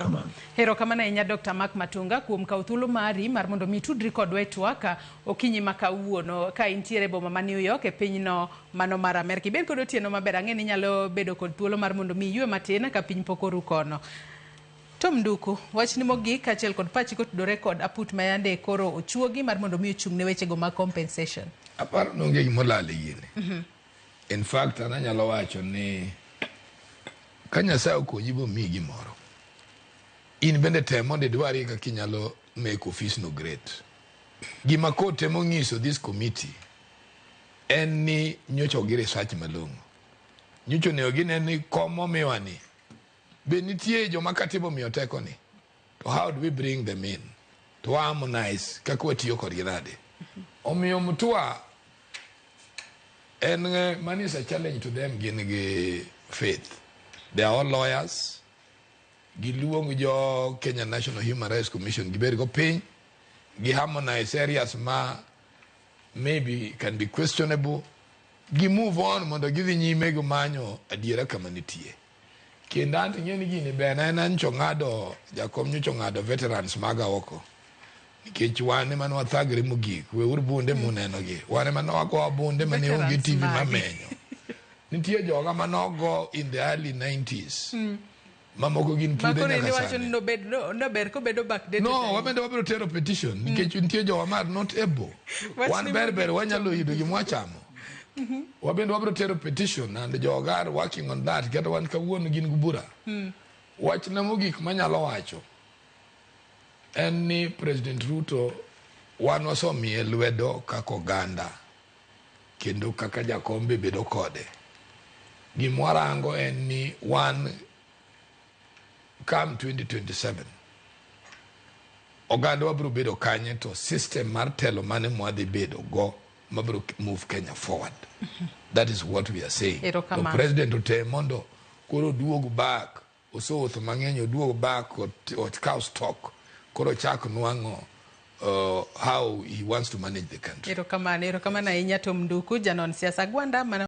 Erokamano. Erokamano ahinya Dr. Mark Matunga kuom kawo thuolo mari mar mondo mi itudri kodwa e twak okinyi ma kawuono ka intiere e boma ma New York e pinyno mano mar Amerka. Ibed kod otieno maber, ang'e ni inyalo bedo kod thuolo mar mondo mi iyue matin ka piny pok oru kono. Tom Nduku, wachni mogik kaachiel kod pachi kotudore kod aput ma yande koro ochuogi mar mondo mi ochung' ne wechego mag compensation. Aparo ni onge gima olal e gini. In fact, an anyalo wacho ni ka Nyasaye okonyi bomiyi gimoro, in bende tem mondo idwarie kaka inyalo make office no great. Gima court temo nyiso this committee en ni nyocha ok gi research malong'o. Nyocha onego gine ni kom momiwa ni be nitie joma katiba omiyo teko ni to how do we bring them in to harmonize kaka watiyo kodgi nade. Omiyo Mutua en mano is a challenge to them gin gi faith. They are all lawyers. Giluong jo Kenya National Human Rights Commission gibed go piny gi harmonize areas ma maybe can be questionable. Gi move on mondo gidhi nyime gi manyo adiera kama nitie. Kendo an to ing'e ni gini ber na en nyocha ong'ado jakom nyocha ong'ado veterans maga oko. Nikech wan ema ne wathagre mogik. Weuru bunde muneno gi. Wan ema ne wago bunde mane onge TV mamenyo. Nitie joga manogo in the early 90s. Mamoko gin pudhe Makoro nyaka iwacho ni sani. nobed no, nober kobedo backdated. No, wabende wabiro tero petition nikech nitie jowa mar not able. Wach Wan ni ber ber mogik wanyalo yudo gima wachamo. Wabende wabiro tero petition and joga are working on that. Kata wan kawuono gin gi bura. Wachna mogik manyalo wacho en ni President Ruto wan wasemiye lwedo kaka oganda kendo kaka jakom be bedo kode. Gima warango en ni wan come 2027 oganda wabiro bedo kanye to system mar telo mane mwadhi bedo go mabiro move Kenya forward. That is what we are saying. To Erokamano. president otem mondo koro oduog back osewuotho mang'eny oduog back okaw stock koro ochak nwang'o how he wants to manage the country. Erokamano, erokamano ahinya Tom Nduku, janon siasa Gwanda mana